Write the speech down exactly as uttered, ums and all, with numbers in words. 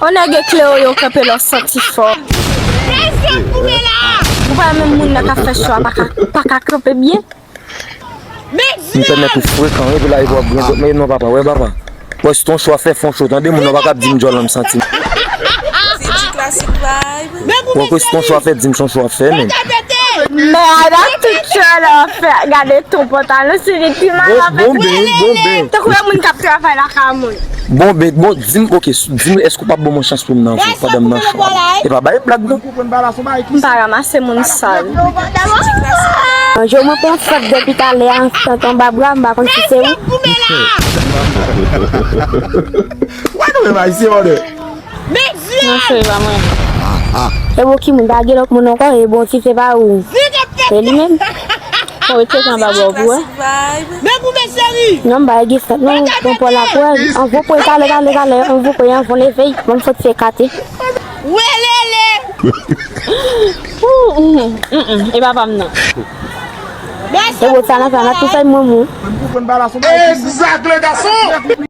On nèg eklere yo kanpe lè w santi fò. Ou pa menm moun nan k ap fè cho a pa ka, pa ka kanpe byen. M pèmèt ou frekan, epi la, epi w ap gen zòt, men non, papa, wè, papa. Wè, si ton cho a fè, fon cho, tande, moun nan pa ka ap di m djòl nan m santi m. Wè, ke si ton cho a fè, di m son cho a fè, men. Men, ala tout cho la fè, gade ton pantalon, si li pi mal, bon, bon, ben, bon, ben. Tankou yon moun k ap travay lakay moun. Bon, ben, bon, di m, ok, s- di m, èske w p ap ban mwen chans pou m nan cho pandan m nan cho a? E pa bay blag, non. M pa ranmase moun sal. Bonjou, mwen pran fòt depi talè a, m ap tann anba bra, m pa konn si se ou. Wè nou menm Ayisyen, mòdè. Non, cheri, pa mwen. E bon, ki moun? Pa gen lòt moun ankò? E bon, si se pa ou, se li menm. Fò w tcheke anba bra w pou wè. Non, m pa gen sèt non, pran pòl la pou wè. Anvo pran talè, talè, talè, anvo pran, anvo leve, mwen fòt fè kate. Welele! Ou, mm, mm, mm, e papa m nan. E bon, sa nan fè, nan tou fè mwen moun. Exact, le garçon!